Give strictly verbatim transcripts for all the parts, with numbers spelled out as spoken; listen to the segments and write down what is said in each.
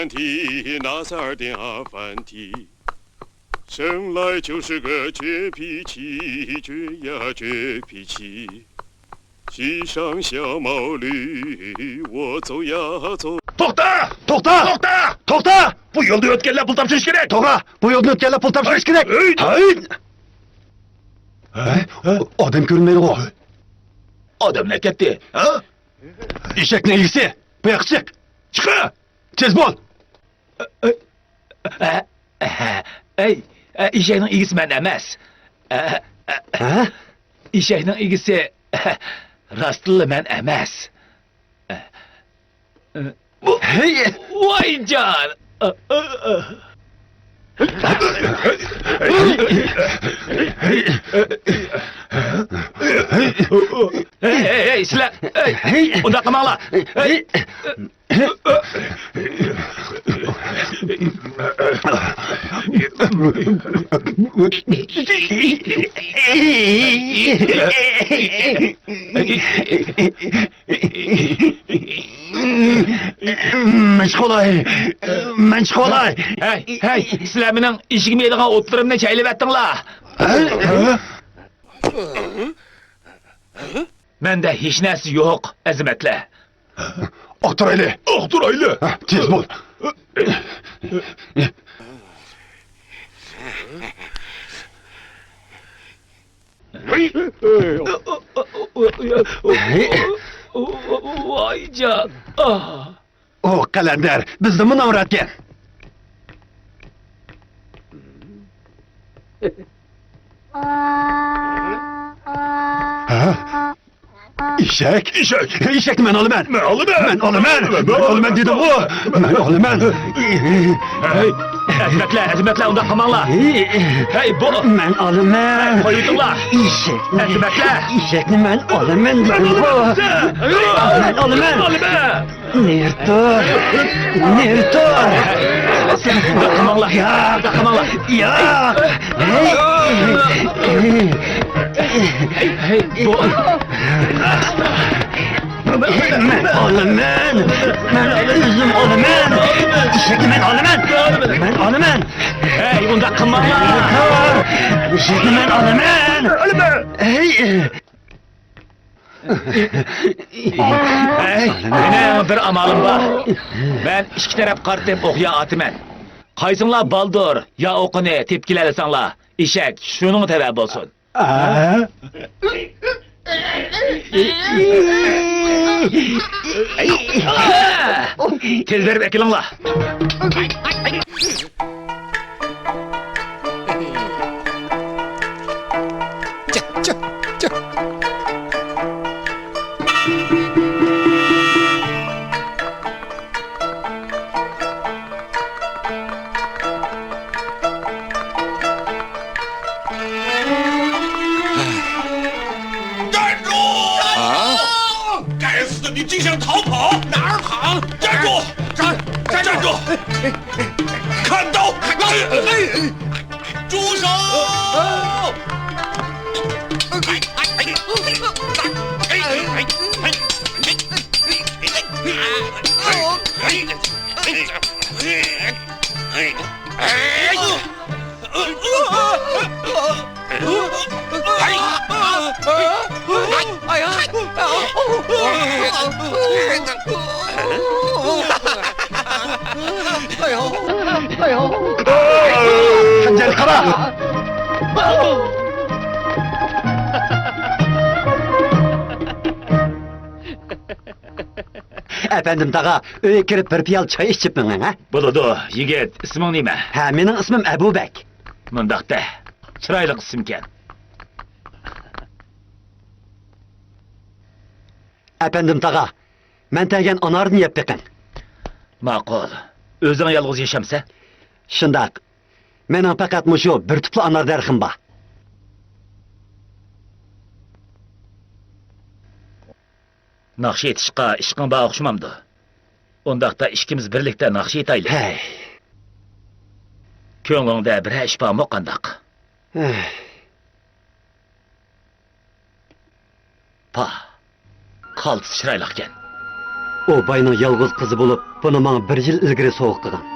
题，拿塞尔点阿凡提。生来就是个倔脾气，倔呀倔脾气。骑上小毛驴，我走呀走。 توختا! توختا! توختا! توختا! بۇ يولدا ئۆتكەنلەر پۇل تاپشۇرۇش كېرەك. توغرا، بۇ يولدىن ئۆتكەنلەر پۇل تاپشۇرۇش كېرەك. ھەي! ھەي! ھەي! ئادەم كۆرۈنمەيدىغۇ. ئادەملەر كەتتى. ھە؟ ئېشەكنىڭ ئىگىسى، بۇ ياققا چىق. چىقە! تېز بول! ئەي، ئەي، ئەي، ئېشەكنىڭ ئىگىسى مەن ئەمەس. ھە؟ ئېشەكنىڭ ئىگىسى راستتىنلا مەن ئەمەس. ھەي! ۋايجان! ھەي، ھەي، ھەي، سىلەر! ھەي! ئۇنداق قىلماڭلار! ھەي! مەن چىقىۋالاي! مەن چىقىۋالاي! ھەي، ھەي، سىلەر مېنىڭ ئېشىكىم يەيدىغان ئوتلىرىمنى چەيلىۋەتتىڭلار! مەندە ھېچنەرسە يوق، ئەزىمەتلەر. ئاختۇرايلى! ئاختۇرايلى! ھە، تېز بول! ۋايجان! ئاھ! ئۇ قەلەندەر بىزدىنمۇ نامراتكەن. ھە؟ ئېشەك؟ ئېشەك! ئېشەكنى مەن ئالىمەن! مەن ئالىمەن! مەن ئالىمەن! مەن ئالىمەن دېدىمغۇ! مەن ئالىمەن! ھەي، ئەزىمەتلەر، ئەزىمەتلەر، ئۇنداق قىلماڭلار! ھەي، بۇ مەن ئالىمەن! ھەي، قويۇۋېتىڭلار! ئېشەكنى، ئەزىمەتلەر! ئېشەكنى مەن ئالىمەن دېدىمغۇ! مەن ئالىمەن! ئالىمەن! نېرى تۇر! نېرى تۇر! ياق! ياق! ھەي! مەن ئالىمەن! مەن ئۆزۈم ئالىمەن! ئېشەكنى مەن ئالىمەن! مەن ئالىمەن! ھەي، ئۇنداق قىلماڭلار! ئېشەكنى مەن ئالىمەن! ھەي! ھەي، مېنىڭ بىر ئامالىم بار. مەن ئىككى تەرەپ قارىتىپ ئوقيا ئاتىمەن. قايسىڭلار بالدۇر يا ئوقىنى تېپىپ كېلەلىسەڭلار، ئېشەك شۇنىڭغا تەۋە بولسۇن. تېز بېرىپ ئەكېلىڭلار. 아? 该死的，你竟想逃跑！哪儿跑？站住！站，站住！看刀！看刀！住手！خەنجەرنى قارا! ئەپەندىم تاغا، ئۆيگە كىرىپ بىر پىيالە چاي ئىچىپ مېڭىڭ، ھە؟ بولىدۇ، يىگىت، ئىسمىڭ نېمە؟ ھە، مېنىڭ ئىسمىم ئەبۇبەك. مۇنداق دە، چىرايلىق ئىسىمكەن. ئەپەندىم تاغا، مەن تەرگەن ئاناردىن يەپ بېقىڭ. ماقۇل. ئۆزۈڭ يالغۇز ياشامسەن؟ شۇنداق. مېنىڭ پەقەت مۇشۇ بىر تۈپلا ئانار دەرىخىم بار. ناخشا ئېيتىشقا ئىشقىڭ بار ئوخشىمامدۇ؟ ئۇنداقتا ئىككىمىز بىرلىكتە ناخشا ئېيتايلى. ھەي. كۆڭلۈڭدە بىرەر ئىش بارمۇ قانداق؟ ھەي. پاھ، قالتىس چىرايلىقكەن. ئۇ باينىڭ يالغۇز قىزى بولۇپ، بۇنى ماڭا بىر يىل ئىلگىرى سوۋغا قىلغان.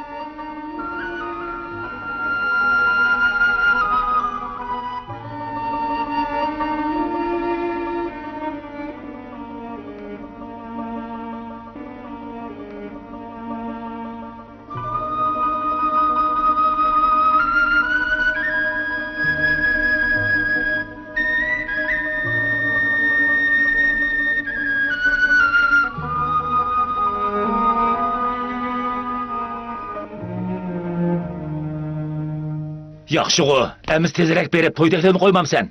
ياخشىغۇ، ئەمىسە تېزرەك بېرىپ توي تەكلىپىنى قويمامسەن؟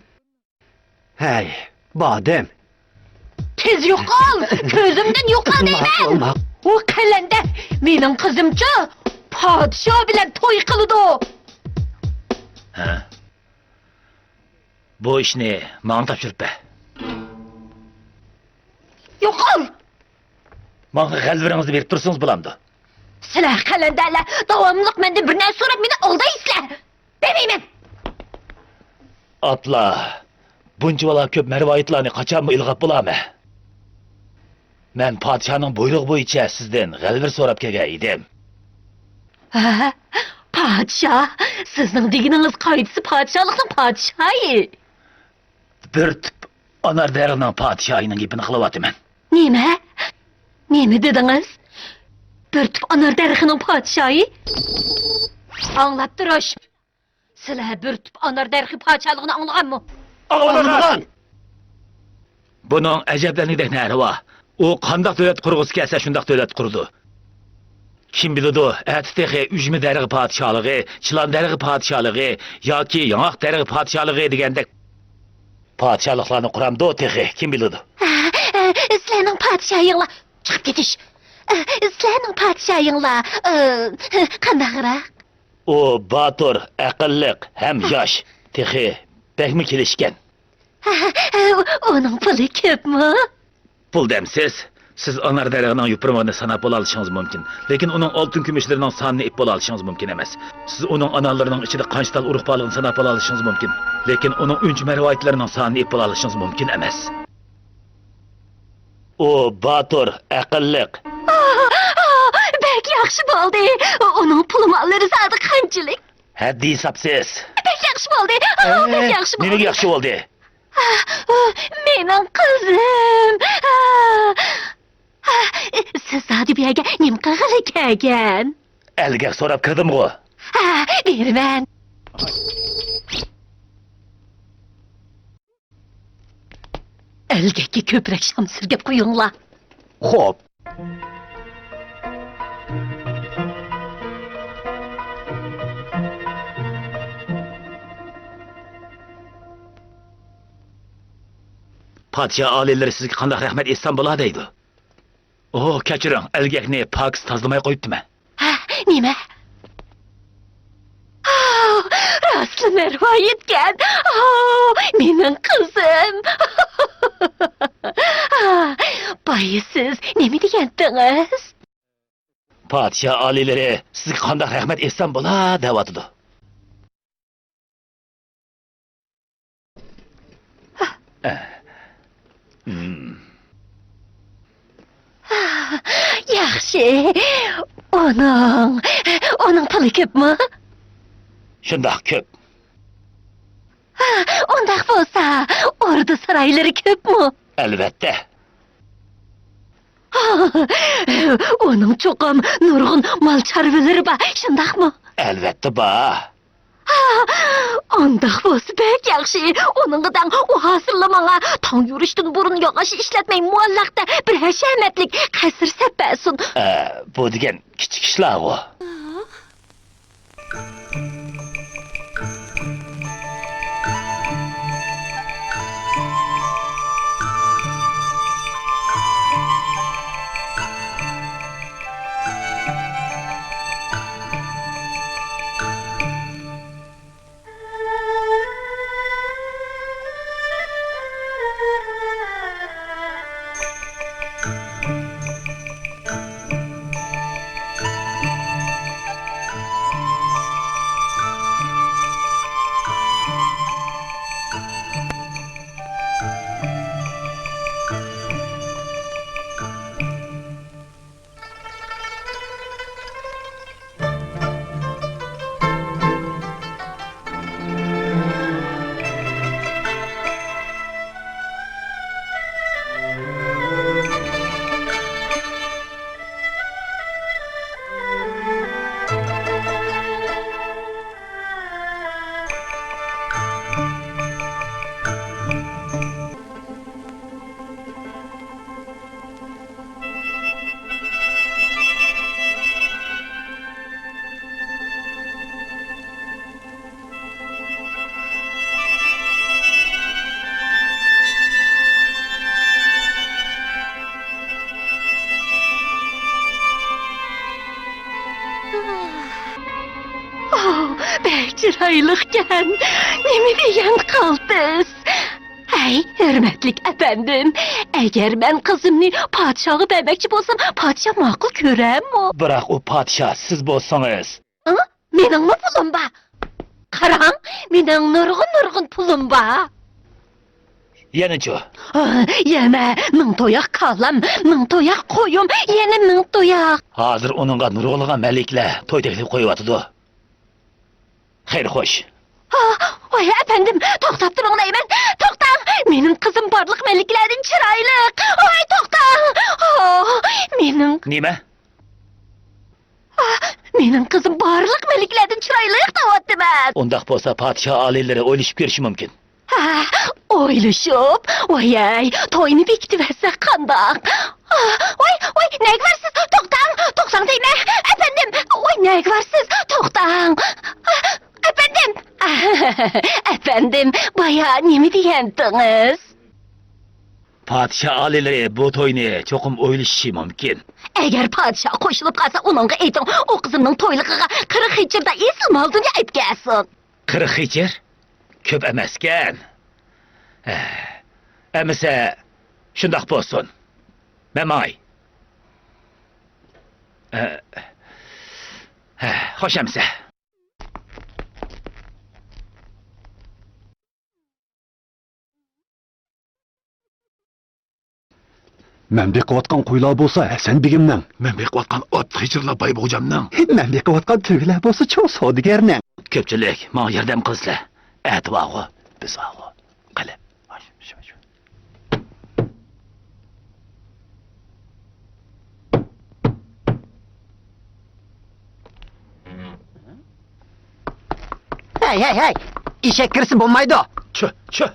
ھەي، بادەم. تېز يوقال! كۆزۈمدىن يوقال دەيمەن! ماقۇل، ماقۇل. ئۇ قەلەندەر مېنىڭ قىزىمچۇ پادىشاھ بىلەن توي قىلىدۇ! ھە؟ بۇ ئىشنى ماڭا تاپشۇرۇپ بەر. يوقال! ماڭا غەلۋىرىڭىزنى بېرىپ تۇرسىڭىز بولامدۇ؟ سىلەر قەلەندەرلەر داۋاملىق مەندىن بىر نەرسە سوراپ مېنى ئالدايسىلەر! بېرمەيمەن! ئاپلا، بۇنچىۋالا كۆپ مەرۋايىتلارنى قاچانمۇ ئىلغاپ بولامەن؟ مەن پادىشاھنىڭ بۇيرۇقى بويىچە سىزدىن غەلۋىر سوراپ كەلگەن ئىدىم. ھە؟ پادىشاھ؟ سىزنىڭ دېگىنىڭىز قايسى پادىشاھلىقنىڭ پادىشاھى؟ بىر تۈپ ئانار دەرىخىنىڭ پادىشاھىنىڭ گېپىنى قىلىۋاتىمەن. نېمە؟ نېمە دېدىڭىز؟ بىر تۈپ ئانار دەرىخىنىڭ پادىشاھى؟ ئاڭلاپ تۇرۇش! سىلەر بىر تۈپ ئانار دەرىخى پادىشاھلىقىنى ئاڭلىغانمۇ؟ ئاڭلىغان! بۇنىڭ ئەجەبلەنگۈدەك نەرى بار. ئۇ قانداق دۆلەت قۇرغۇسى كەلسە، شۇنداق دۆلەت قۇرىدۇ. كىم بىلىدۇ، ئەتە تېخى ئۈجمە دەرىخى پادىشاھلىقى، چىلان دەرىخى پادىشاھلىقى ياكى ياڭاق دەرىخى پادىشاھلىقى دېگەندەك پادىشاھلىقلارنى قۇرامدۇ تېخى، كىم بىلىدۇ. ئە، ئە، سىلەرنىڭ پادىشاھىڭلار، چىقىپ كېتىش. ئە، سىلەرنىڭ پادىشاھىڭلار، ئە، قانداقراق؟ ئۇ باتۇر، ئەقىللىق ھەم ياش، تېخى بەكمۇ كېلىشكەن. ئۇنىڭ پۇلى كۆپمۇ؟ پۇل دەمسىز؟ سىز ئانار دەرىخىنىڭ يوپۇرمىقىنى ساناپ بولالىشىڭىز مۇمكىن، لېكىن ئۇنىڭ ئالتۇن كۈمۈشلىرىنىڭ سانىنى ئېيتىپ بولالىشىڭىز مۇمكىن ئەمەس. سىز ئۇنىڭ ئانارلىرىنىڭ ئىچىدە قانچە تال ئۇرۇق بارلىقىنى ساناپ بولالىشىڭىز مۇمكىن، لېكىن ئۇنىڭ ئۈنچە مەرۋايىتلىرىنىڭ سانىنى ئېيتىپ بولالىشىڭىز مۇمكىن ئەمەس. ئۇ باتۇر، ئەقىللىق. ئاھ، ئاھ، بەك ياخشى بولدى. ئۇنىڭ پۇل ماللىرى زادى قانچىلىك؟ ھەددى ھېسابسىز. بەك ياخشى بولدى. ئاھ، بەك ياخشى بولدى. نېمىگە ياخشى بولدى؟ ئاھ، ئۇ مېنىڭ قىزىم. ئاھ، ئاھ، سىز زادى بۇ يەرگە نېمە قىلغىلى كەلگەن؟ ئەلگەك سوراپ كىردىمغۇ. ھە، بېرىمەن. ئەلگەككە كۆپرەك شام سۈرگەپ قويۇڭلار. خوپ. پادىشاھ ئالىيلىرى سىزگە قانداق رەھمەت ئېيتسام بولا دەيدۇ. ئوھ، كەچۈرۈڭ، ئەلگەكنى پاكىز تازىلىماي قويۇپتىمەن. ھە، نېمە؟ ئاھ، راستلا مەرۋايىتكەن. ئاھ، مېنىڭ قىزىم. ئاھ، بايا سىز نېمە دېگەنتىڭىز؟ پادىشاھ ئالىيلىرى سىزگە قانداق رەھمەت ئېيتسام بولا دەۋاتىدۇ. ياخشى. ئۇنىڭ، ئۇنىڭ پۇلى كۆپمۇ؟ شۇنداق كۆپ. ئۇنداق بولسا، ئوردا سارايلىرى كۆپمۇ؟ ئەلۋەتتە. ئۇنىڭ چوقۇم نۇرغۇن مال چارۋىلىرى بار، شۇنداقمۇ؟ ئەلۋەتتە بار. ئۇنداق بولسا بەك ياخشى. ئۇنىڭغا دەڭ، ئۇ ھازىرلا ماڭا تاڭ يورۇشتىن بۇرۇن ياغاچ ئىشلەتمەي، مۇئەللەقتە بىر ھەشەمەتلىك قەسىر سەپ بەرسۇن. ئە، بۇ دېگەن كىچىك ئىشلارغۇ. بەك چىرايلىقكەن. نېمە دېگەن قالتىس. ھەي، ھۆرمەتلىك ئەپەندىم، ئەگەر مەن قىزىمنى پادىشاھقا بەرمەكچى بولسام، پادىشاھ ماقۇل كۆرەرمۇ؟ بىراق ئۇ پادىشاھ سىز بولسىڭىز. ھە؟ مېنىڭمۇ پۇلۇم بار. قاراڭ، مېنىڭ نۇرغۇن-نۇرغۇن پۇلۇم بار. يەنىچۇ؟ ھە، يەنە مىڭ تۇياق كالام، مىڭ تۇياق قويۇم، يەنە مىڭ تۇياق. ھازىر ئۇنىڭغا نۇرغۇنلىغان مەلىكىلەر توي تەكلىپ قويۇۋاتىدۇ. خەير خوش. ھا، ۋاي ئەپەندىم، توختاپ تۇرۇڭ دەيمەن. توختاڭ، مېنىڭ قىزىم بارلىق مەلىكىلەردىن چىرايلىق. ۋاي توختاڭ. ھا، مېنىڭ نېمە؟ ھا، مېنىڭ قىزىم بارلىق مەلىكىلەردىن چىرايلىق دەۋاتىمەن. ئۇنداق بولسا پادىشاھ ئالىيلىرى ئويلىشىپ كۆرۈشى مۇمكىن. ھە، ئويلىشىپ، ۋايەي، توينى بېكىتىۋەتسەك قانداق؟ ۋاي، ۋاي، نەگە بارسىز؟ توختاڭ، توختاڭ دەيمەن. ئەپەندىم، ۋاي، نەگە بارسىز؟ توختاڭ. ئەپەندىم! ئەپەندىم، بايا نېمە دېگەنتىڭىز؟ پادىشاھ ئالىيلىرى بۇ توينى چوقۇم ئويلىشىشى مۇمكىن. ئەگەر پادىشاھ قوشۇلۇپ قالسا، ئۇنىڭغا ئېيتىڭ، ئۇ قىزىمنىڭ تويلۇقىغا قىرىق خېچىردا ئېسىل مال-دۇنيا ئەپكەلسۇن. قىرىق خېچىر؟ كۆپ ئەمەسكەن. ئەمىسە، شۇنداق بولسۇن. مەن ماڭاي. خوش ئەمىسە. مەن بېقىۋاتقان قويلار بولسا ھەسەن بېگىمنىڭ. مەن بېقىۋاتقان ئات خېچىرلار باي غوجامنىڭ. مەن بېقىۋاتقان تۆگىلەر بولسا چوڭ سودىگەرنىڭ. كۆپچىلىك، ماڭا ياردەم قىلىسىلەر. ئەتە بارغۇ، بىز بارغۇ. قېنى. ھەي، ھەي، ھەي! ئېشەك كىرسە بولمايدۇ. چۈ، چۈ.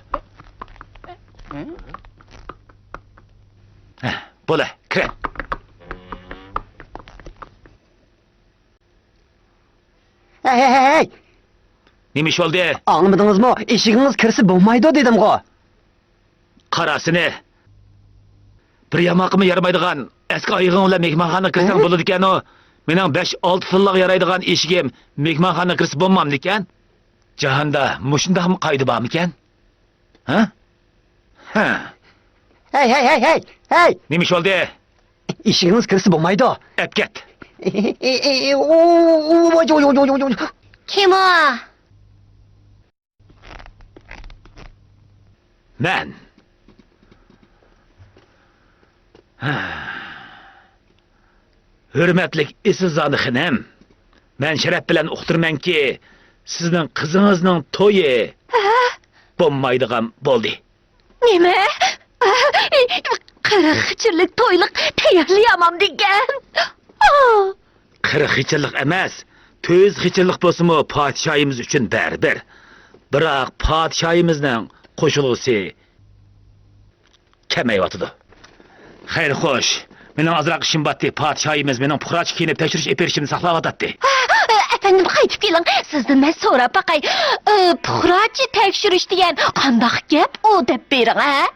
بولە، كىرە. ھەي، ھەي، ھەي، ھەي! نېمە ئىش بولدى؟ ئاڭلىمىدىڭىزمۇ؟ ئېشىكىڭىز كىرسە بولمايدۇ دېدىمغۇ. قارا سېنى! بىر ياماققىمۇ يارىمايدىغان ئەسكى ئايىغىڭ بىلەن مېھمانخانىغا كىرسەڭ ھە؟ بولىدىكەنۇ. مېنىڭ بەش-ئالتە تىللاغا يارايدىغان ئېشىكىم مېھمانخانىغا كىرسە بولمامدىكەن؟ جاھاندا مۇشۇنداقمۇ قائىدە بارمىكەن؟ ھە؟ ھە. ھەي، ھەي، ھەي، ھەي، ھەي! نېمە ئىش بولدى؟ ئېشىكىڭىز كىرسە بولمايدۇ. ئەپ كەت. كىم ئۇ؟ مەن. ھۆرمەتلىك ئېسىلزادە خېنىم، مەن شەرەپ بىلەن ئۇقتۇرىمەنكى، سىزنىڭ قىزىڭىزنىڭ تويى ھە؟ بولمايدىغان بولدى. نېمە؟ قىرىق خېچىرلىك تويلۇق تەييارلىيالمامدىكەن. قىرىق خېچىرلىق ئەمەس، تۆت يۈز خېچىرلىق بولسىمۇ پادىشاھىمىز ئۈچۈن بەرىبىر. بىراق پادىشاھىمىزنىڭ قوشۇلغۇسى كەمەيۋاتىدۇ. خەير خوش، مېنىڭ ئازراق ئىشىم باتتى. پادىشاھىمىز مېنىڭ پۇقراچە كىيىنىپ تەكشۈرۈش ئېلىپ بېرىشىمنى ساقلاۋاتاتتى. ئەپەندىم، قايتىپ كېلىڭ. سىزدىن مەن سوراپ باقاي. ئى، پۇقراچە تەكشۈرۈش دېگەن قانداق گەپ ئۇ، دەپ بېرىڭ، ھە؟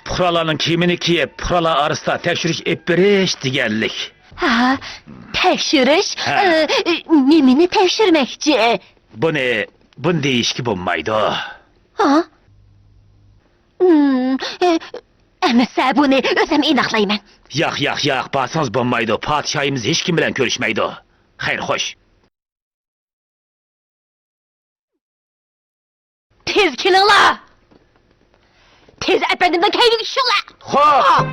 پۇقرالارنىڭ كىيىمىنى كىيىپ، پۇقرالار ئارىسىدا تەكشۈرۈش ئېلىپ بېرىش دېگەنلىك. ھە، تەكشۈرۈش؟ ھە. ئى، نېمىنى تەكشۈرمەكچى؟ بۇنى، بۇنى دېيىشكە بولمايدۇ. ھا؟ ئەمىسە بۇنى ئۆزۈم ئېنىقلايمەن. ياق، ياق، ياق، بارسىڭىز بولمايدۇ. پادىشاھىمىز ھېچكىم بىلەن كۆرۈشمەيدۇ. خەير، خوش. تېز كېلىڭلار! تېز ئەپەندىمنىڭ كەينىگە چۈشۈڭلار! خوپ!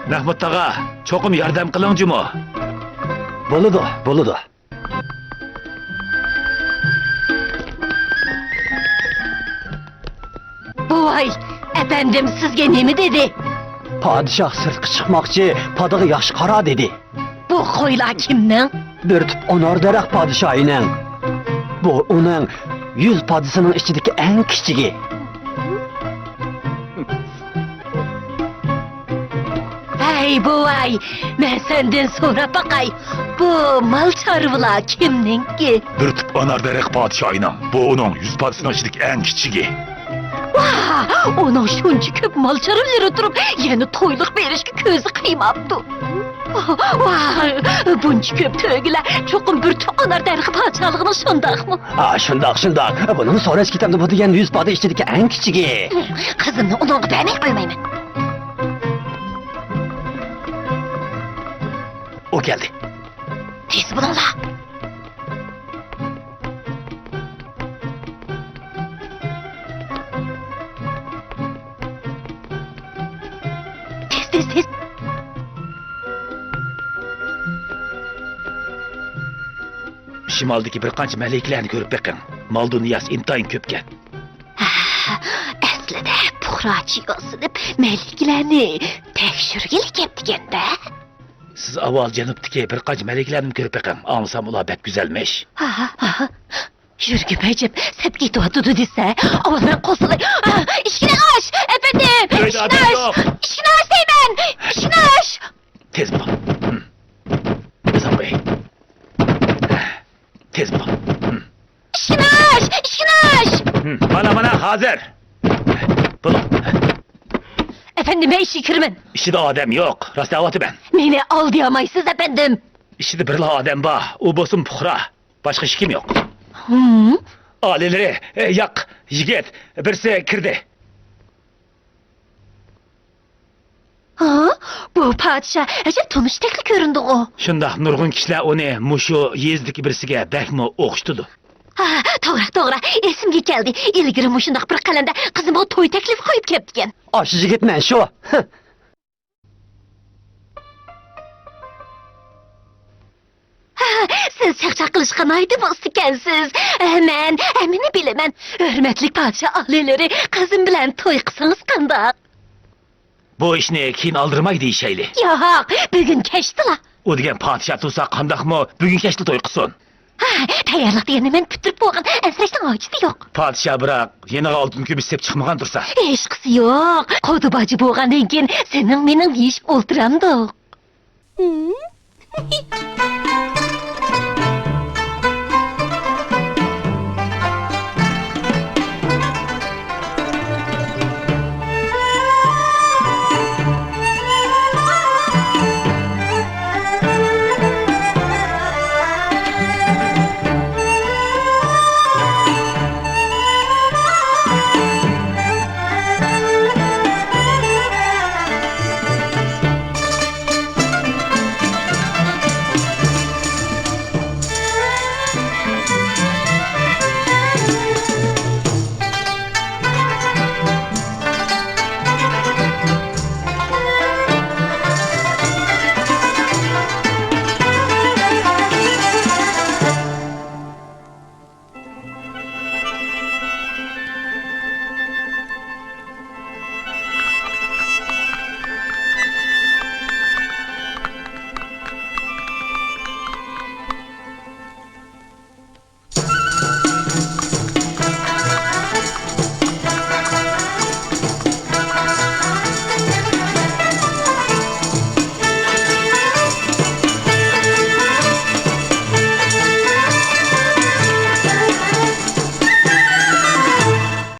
مەھمۇت تاغا، چوقۇم ياردەم قىلىڭ جۇمۇ. بولىدۇ، بولىدۇ. بوۋاي، ئەپەندىم سىزگە نېمە دېدى؟ پادىشاھ سىرتقا چىقماقچى، پادىغا ياخشى قارا دېدى. بۇ قويلار كىمنىڭ؟ بىر تۈپ ئانار دەرەخ پادىشاھىنىڭ. بۇ ئۇنىڭ يۈز پادىسىنىڭ ئىچىدىكى ئەڭ كىچىكى. ھەي، ئەي بوۋاي، مەن سەندىن سوراپ باقاي، بۇ مال چارۋىلار كىمنىڭكى؟ بىر تۈپ ئانار دەرىخى پادىشاھىنىڭ. بۇ ئۇنىڭ يۈز پادىسىنىڭ ئىچىدىكى ئەڭ كىچىكى. ۋاھ، ئۇنىڭ شۇنچە كۆپ مال چارۋىلىرى تۇرۇپ، يەنە تويلۇق بېرىشكە كۆزى قىيماپتۇ. ۋاھ، بۇنچە كۆپ تۆگىلەر چوقۇم بىر تۈپ ئانار دەرىخى پادىشاھلىقىنىڭ، شۇنداقمۇ؟ ئا، شۇنداق، شۇنداق. بۇنىڭ سوراشكىتابىدا بۇ دېگەن يۈز پادا ئىچىدىكى ئەڭ كىچىكى. قىزىمنى ئۇنىڭغا بەرمەي قويمايمەن. ئۇ كەلدى. تېز بولۇڭلار. تېز، تېز، تېز. شىمالدىكى بىر قانچە مەلىكىلەرنى كۆرۈپ بېقىڭ. مال دۇنياسى ئىنتايىن كۆپكەن. ئەسلىدە پۇقراچى ياسىنىپ مەلىكىلەرنى تەكشۈرگىلى كەپتىكەن-دە. سىز ئاۋۋال جەنۇبتىكى بىر قانچە مەلىكىلەرنى كۆرۈپ بېقىڭ، ئاڭلىسام ئۇلار بەك گۈزەلمىش. ھا، ھا، ھا. يۈرىكىم ئەجەب سەپ كېتىۋاتىدۇ دېسە، ئاۋۋال مەن قوزغىلاي. ھا، ئىشىكنى ئاچ، ئەپەندىم! ئۆيدە ئىشىكنى ئادەم ئاچ! يوق. ئىشىكنى ئاچ دەيمەن! ئىشىكنى ئاچ! تېز بول. ھىم. تېز بول. تېز بول. ھىم. ئىشىكنى ئاچ! ئىشىكنى ئاچ! ھىم. مانا، مانا، ھازىر. بولۇڭ. ئەپەندىم، مەن ئىچىگە كىرىمەن. ئىچىدە ئادەم يوق. راست دەۋاتىمەن. مېنى ئالدىيالمايسىز، ئەپەندىم. ئىچىدە بىرلا ئادەم بار. ئۇ بولسىمۇ پۇقرا. باشقا ھېچكىم يوق. ھىم؟ ئالىيلىرى، ئە، ياق، يىگىت، بىرسى كىردى. ھا؟ بۇ پادىشاھ ئەجەب تونۇشتەكلا كۆرۈندىغۇ. شۇنداق، نۇرغۇن كىشىلەر ئۇنى مۇشۇ يېزىدىكى بىرسىگە بەكمۇ ئوخشىتىدۇ. ھا، توغرا، توغرا، ئېسىمگە كەلدى. ئىلگىرى مۇشۇنداق بىر قەلەندەر قىزىمغا توي تەكلىپى قويۇپ كەپتىكەن. ئاشۇ يىگىتمەن شۇ. ھا، سىز چاقچاق قىلىشقا ناھايىتى ئۇستىكەنسىز. مەن ھەممىنى بىلىمەن. ھۆرمەتلىك پادىشاھ ئالىيلىرى، قىزىم بىلەن توي قىلسىڭىز قانداق؟ بۇ ئىشنى كېيىن ئالدىرىماي دېيىشەيلى. ياق، بۈگۈن كەچتىلا. ئۇ دېگەن پادىشاھ تۇرسا قانداقمۇ بۈگۈن كەچتە توي قىلسۇن؟ ھا، تەييارلىق دېگەننى مەن پۈتتۈرۈپ بولغان، ئەنسىرەشنىڭ ھاجىتى يوق. پادىشاھ بىراق يېنىغا ئالتۇن كۈمۈش سېلىپ چىقمىغان تۇرسا. ھېچقىسى يوق. قودا باجى بولغاندىن كېيىن سېنىڭ مېنىڭ دېيىشىپ ئولتۇرامدۇق.